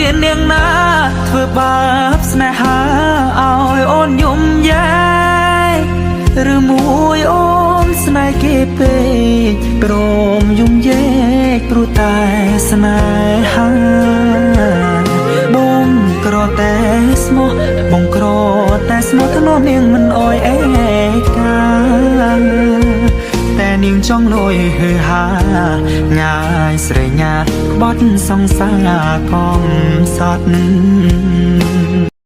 មាននាងណាធ្វើបាបស្នេហាឲ្យអូនយំយ៉ែឬមួយអូនស្នេហ៍គេពេកព្រមយំយែកព្រោះតែស្នេហាបងក្រតែស្មោះបងក្រតែស្មោះធ្នមនាងមិនអោយឯកាតែនាងចង់លួយហឺហាញ៉ាយស្រីញ៉ាក្បត់សង្សារកំសត់។